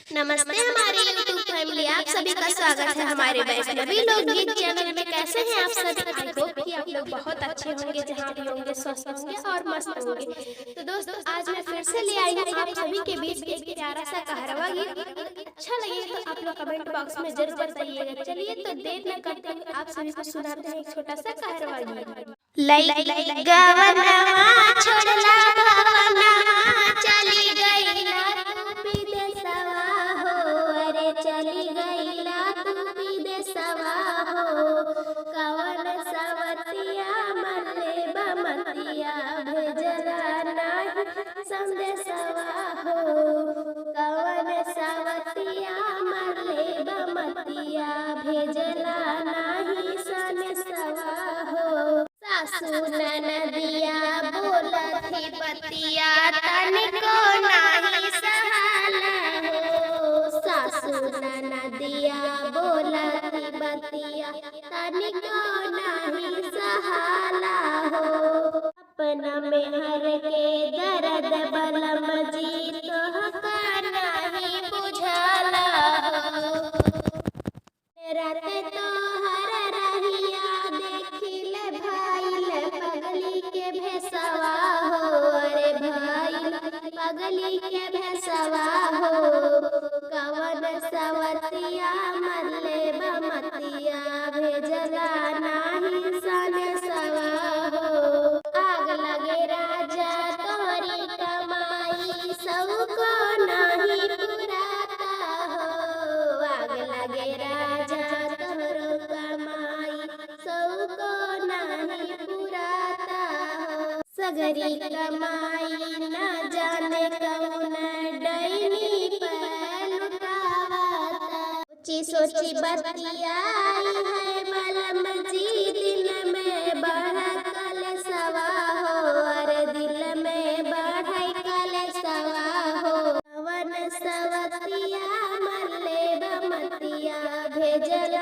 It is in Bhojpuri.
नमस्ते हमारे YouTube family, आप सभी का स्वागत है हमारे वैष्णवी लोकगीत चैनल में। कैसे हैं आप सभी? I hope कि आप लोग बहुत अच्छे होंगे, जहाँ भी होंगे स्वस्थ होंगे और मस्त होंगे। तो दोस्तों, आज मैं फिर से ले आई हूँ आप सभी के बीच एक प्यारा सा कहरवा गीत। अगर अच्छा लगेगा तो आप लोग कमेंट बॉक्स में जरूर बताइएगा। चलिए तो देर न करते हुए आप सभी को सुनाते हैं एक छोटा सा कहरवा गीत। लई गवनवा छोड़ला भवनवा, चली गईला तू विदेशवा हो। अरे चली गईला तू विदेशवा हो। कवन सवतिया मल्ले बमतिया, भेजला नाही संदेशवा हो। कवन सवतिया मल्ले बमतिया, भेजला नाही संदेशवा हो। सासू ननदिया बोलथी बतिया, तनिको नाही सहाला हो। सासू ननदिया बोलथी बतिया, तनिको नाही सहाला हो। अपना मेहर के दर्द बलम जी तोहका नाही बुझाला हो। रात तोहर रहिया देखिल भाईल पगली के भेसवा हो। अरे भाईल पगली के भेसवा हो। कवन सवतिया मरले बमतिया, भेजला नाही सनेसवा हो। आग लगे राजा तोहरी कमाई, सबको नाही पुराता हो। आग लगे राजा तोहरो कमाई, सबको नाही पुराता हो। सगरी कमाई न जाने कौन डैनी पर लुटावता। सोची सोची बतियाई है बलम जी, दिल में बढ़ कलसवा हो। अरे दिल में बढ़ कलसवा हो। कवन सवतिया मरले बमतिया, भेजल